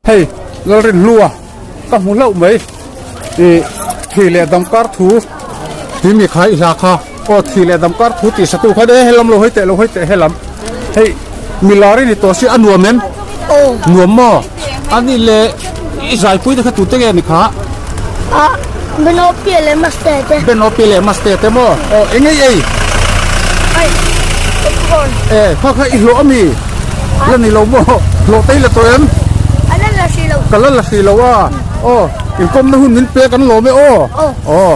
Hei Lalrinhlua ka hmu hlauh mai ih thi leh dam kar thu tih mi kha i hla kha aw thi leh dam kar thu tih satu kha e helam lo hawi teh lo hawi teh helam hei milar i ni tawh si a nuam em nuam maw a nih leh i zaipui te kha tute nge ni kha Benopia leh Maste te Benopia leh Maste te maw aw eng ei ei e kha kha i hlawh ami la ni lo maw hlawh te hi la tawh em a la la hri lo ka la la hri lo a aw inkawmna hun min pek an lawm e aw aw.